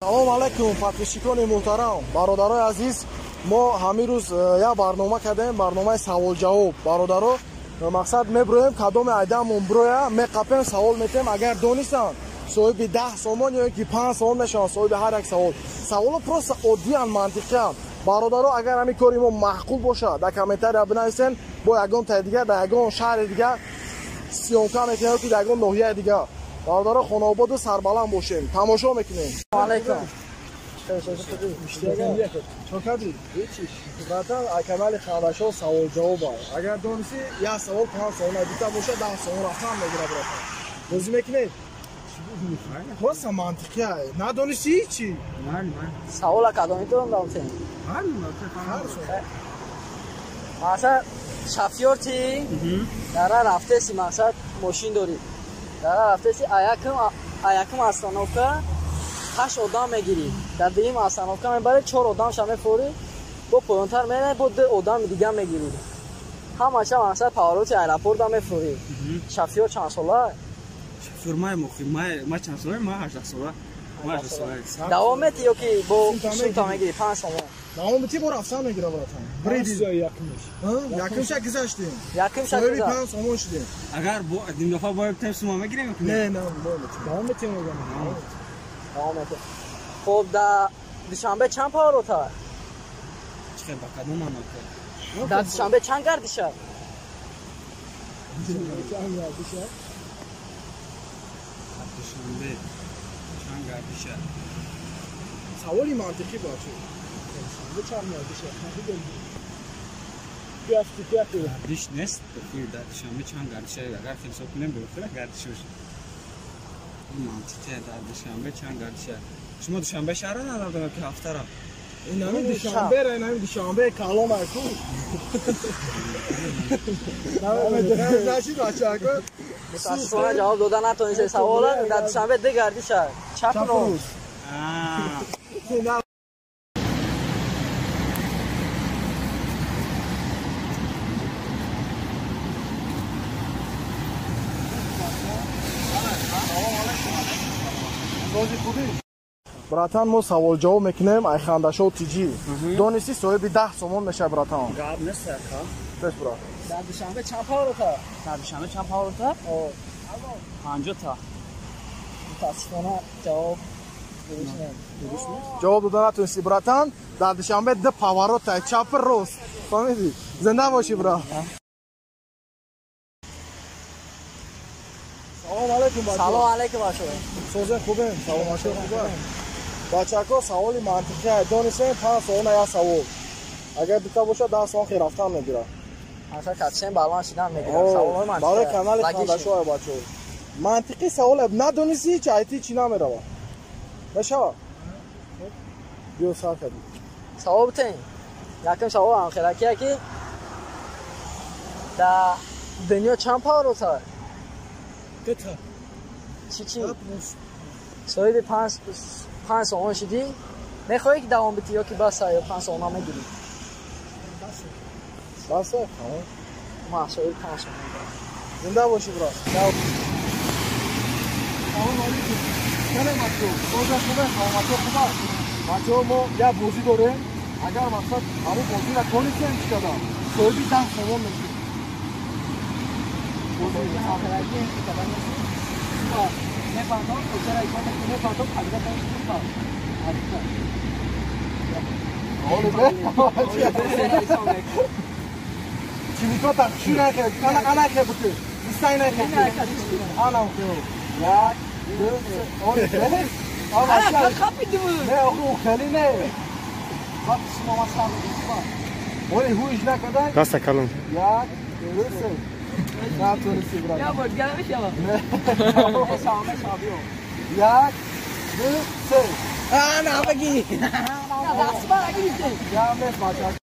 Салом алейкум, подписчикони муҳтарам, бародарои азиз. Мо ҳамин рӯз як барнома кардем, барномаи савол-ҷавоб. Бародаро, мақсад меброем, кадоме айдамон броя, меқапем, савол метем. Агар донистанд, соҳиби 10 сомон ё ки 5 сомон мешаванд соҳиби ҳар як савол. Саволо просто оддиянд, мантиқиянд. Бародаро, агар ҳамин кори мо маъқул бошад, дар комментария бинависен, бо ягон таи дигар, дар ягон шаҳри дигар съёмка мекунем ё ки дар ягон ноҳияи дигар. Бародаро, хонаободу сарбаланд бошем. Тамошо мекунем. Алейкум. Чо кардӣ? Братан, ай канали Хандашо савол-ҷавоб. Агар донисӣ, як савол 5 сомон, дута бошад 10 сомон рафтан мегирад, братан. Бозӣ мекунед? Просто мантиқия. Надонисӣ чӣ? Савола кадоми тон донтем? Мақсад шофёр чӣ? Дара рафтеси, мақсад мошин дорӣ. Дара рафтеси аякум остановка 8 одам мегирӣ. Дар дуюм остановка мебарӣ 4 одам ша мефорӣ, бо поёнтар меравӣ, бо 2 одами дига мегирӣ. Ҳамаша мақсад повороти аэропорта мефорӣ. Шофёр чанд сола? Шофёр май мохи, май чанд сола? Май 18 сола. Май 18 сола. Давом метӣ ё ки бо сумта мегирӣ 5 сомон? Давом метӣ, бо рафтан мегира, братан. Бриди. Якумша гузаштем. Якумша гузашт. 5 сомон шудем. Агар бо дим дафа бояд тем сума мегирем? Не, не, давом метем. Давом метем. Хоб, дар Душанбе чанд поворота? Чӣ ба кадом маъно? Дар Душанбе чанд гардиша? Чанд гардиша? Дар Душанбе чанд гардиша? Саволи мантиқӣ, бачо. Чанд гардиша? Гардиш нест, дар Душанбе чанд гардиша? Агар ҳисоб кунем, бехира гардиш бошад. Мантиқе, дар Душанбе чанд гардиша? Шумо Душанбе шаҳра надоред ки ҳафтара? Инами Душанбе, инами Душанбе калон айку. Нашид бачако. Мутаассифона ҷавоб дода натонистед савола. Дар Душанбе ду гардиша. Чап рост. Братан, мо савол-ҷавоб мекунем ай Хандашо ТЖ. Донистӣ, соҳиби 10 сомон мешавад, братан. Гап нест, ака. Пеш бра. Дар Душанбе чанд поворота? Дар Душанбе чанд поворота? 50 та. Мутаассифона ҷавоб дуруст нест. Дуруст нест? Ҷавоб дода натонистӣ, братан. Дар Душанбе ду поворота, чап рост. Фаҳмидӣ? Зинда бошӣ, бра. Салом алейкум, бачаҳо. Салом алейкум, бачаҳо. Созен хубем? Саломатӣ хубем? Бачако, саволи мантиқия. Донистем 5 сомон як савол. Агар дута бошад 10 сомон хел рафтан мегирад. Аша катшен баланд шидан мегирад. Саволҳои мантиқия. Барои канали Хандашо, бачаҳо. Мантиқи савол надонистӣ, чи айти чӣ намерава. Мешава? Биё сар кардем. Савол битен. Якум савол ҳамхелакия ки дар дунё чанд поворота? Дута. Чӣ чӣ? Соҳиби 5 сомон шудӣ, мехоҳӣ ки давом битӣ ё ки баса ё 5 сомона мегирӣ? Баса? Ма соҳиби 5 сомон. Зинда бошӣ, брат. Салом алейкум. Салом бачаҳо. Соза хубе, саломатӣ хуб аст. Бачаҳо, мо як бозӣ дорем. Агар мақсад ҳамон бозиро донистем, чӣ кардам, соҳиби 10 сомон мешавем. Чимикота шура ана ана хе буту. Истай на хе. Ана хе. Як, ду, се, оли. Ана қапидим. Не, оху хели не. Вақт шумо масам. Оли ҳуиш накадай. Даста калон. Як, ду, се. Натонистӣ, брат. Я бор дигар намешава. Як, ду, се. Ана баги. На дастба нагирифтем. Я нест, бача.